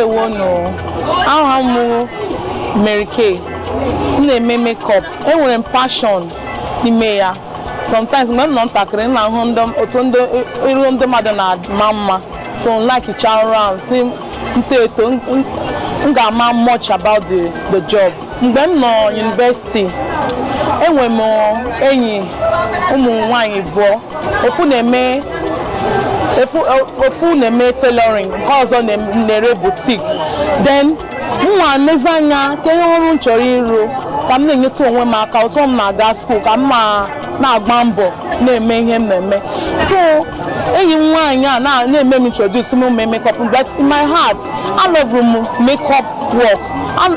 Ndewonu. Aha m Mary Kay. M na-eme makeup. Enwere m passion n'ime ya. Sometimes mgbe m nọ ntakịrị, m na-ahụ otu ndị iru ndị mmadụ na-ama mma, so m like ọrụ ahụ, si nto eto m ga-ama much about the job. Mgbe m nọ university, enwere m enyi ụmụ nwanyị abụọ. Ofu na-eme tailoring, nke ọzọ na-ere boutique. Then nwa nlezi anya ka ihe ọrụ m chọrọ ịrụ ka m na-enyetụ onwe m aka otu m na-aga school, ka m ma na-agba mbọ na-eme ihe m na-eme. So enyi m nwaanyị a na-eme m introduce m mee makeup, but in my heart, alovuru m makeup work.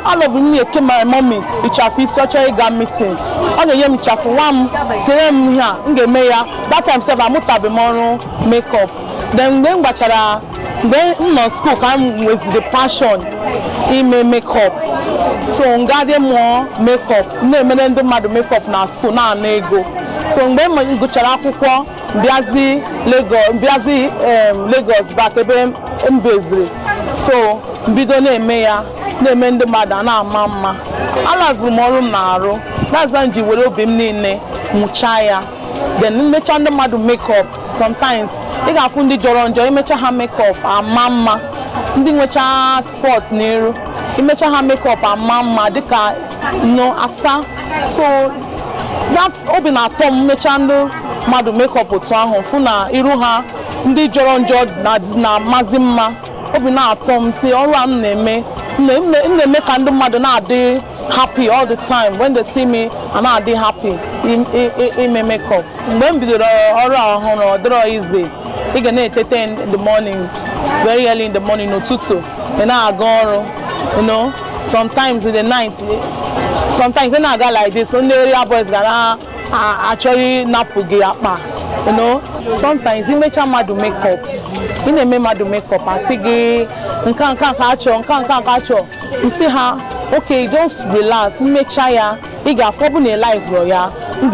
Alovuru m na-eke my mommy ịchafụ isi. Ọ chọrọ ịga meeting, ọ ga-enye m ịchafụ, nwa m kere m ihe a m ga-eme ya. That time sef, amụtabeghị m ọrụ makeup. Then mgbe m gbachara, mgbe m nọ school, ka m nweziri passion ime makeup. So ngadị mụọ makeup, na-emere ndị mmadụ makeup na school, na-ana ego. So mgbe m gụchara akwụkwọ, bịazi Lagos, bịazi Lagos back ebe m beziri. So mbido na-eme ya, na-eme ndị mmadụ a na-ama mma. Alovuru m ọrụ m na-arụ. That's why m ji were obi m niile mụchaa ya. Then mmecha ndị mmadụ makeup, sometimes ị ga-afụ ndị jọrọ njọ, imecha ha makeup ama mma. Ndị nwecha spot n'iru, imecha ha makeup ama mma dịka nọ asa. So that obi na-atọ m mmecha ndị mmadụ makeup otu ahụ, fụ na iru ha ndị jọrọ njọ na-amazi mma. Obi na-atọ m si ọrụ a m na-eme, m na-eme ka ndị mmadụ na-adị happy all the time. When they see me, a na-adị happy ime makeup. Mgbe m bidoro ọrụ a ọhụrụ, ọ dịrọ easy. Ị ga na-etete in the morning, very early in the morning, n'ụtụtụ, ị na-aga ọrụ. Sometimes in the night, sometimes ị na-aga like this, ndị area boys ga na-achọrọ ịnapụ gị akpa. Sometimes imecha mmadụ makeup, ị na-eme mmadụ makeup, asị gị nka nka nka achọ, nka nka nka achọ. Nsị ha, "Okay, just relax, mmecha ya, ị ga-afụ. Ọ bụ na ị like ya, m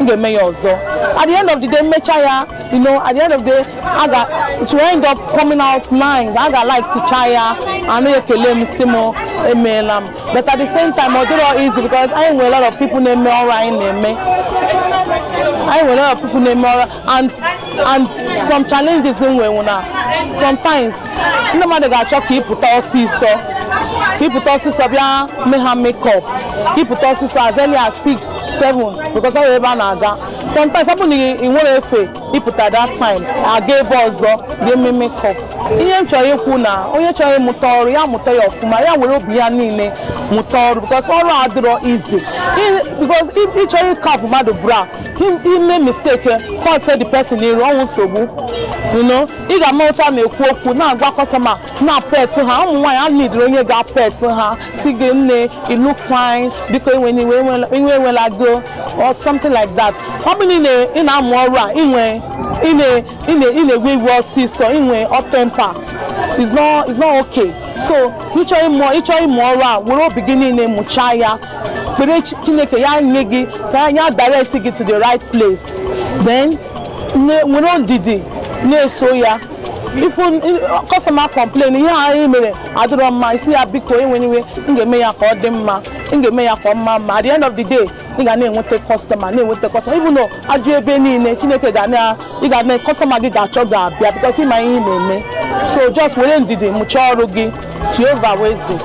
ga-eme ya ọzọ." At the end of the day, mmecha ya, at the end of the day, a ga to end up coming out nice. A ga like ticha ya, anaghị ekele m, si m emeela m. But at the same time, ọ dịrọ easy because anyị nwere a lot of people na-eme ọrụ anyị na-eme. Anyị nwere a lot of people na-eme ọrụ and some challenges nwe na sometimes ndị mmadụ ga-achọ ka ịpụta ọsịsọ, ka ịpụta ọsịsọ bịa mee ha makeup, ka ịpụta ọsịsọ as early as 6, 7, because ọ bụ ebe a na-aga. Sometimes ọ bụ na ị nwere efe ịpụta that time, aga ebe ọzọ ga-eme makeup. Ihe m chọrọ ikwu na onye chọrọ ịmụta ọrụ ya, mụta ya ọfụma, ya were obi ya niile mụta ọrụ, because ọrụ a adịrọ easy, because ị chọrọ ịkafụ mmadụ bra, ime mistake, call say the person iru ọnwụ nsogbu. Ị ga-ama otu a na-ekwu okwu, na-agwa customer, na pet ha. Ụmụ nwaanyị a nidiri onye ga-pet ha, si gị, "Nne, you look fine, biko iwe iwe enwela go," or something like that. Ọ bụ na ị na-amụ ọrụ a, inwe ị na-ewe iwe ọsịsọ, inwe hot temper is not okay. So ịchọ ịmụ ọrụ a, were obi gị niile mụchaa ya. Kpere Chineke ya nye gị ka ya direct gị to the right place. Then nwere ndidi na-eso ya. Ifu customer complain, ihe anyị mere adịrọ mma, isi ya, "Biko, enwere iwe, m ga-eme ya ka ọ dị mma, m ga-eme ya ka ọ mma mma." At the end of the day, ị ga na-enweta customer, na-enweta customer, even though ajụ ebe niile. Chineke ga na ị ga na customer gị ga-achọ, ga-abịa, because ịma ihe ị na-eme. So just were ndidi mụchaa ọrụ gị. Jehova weze.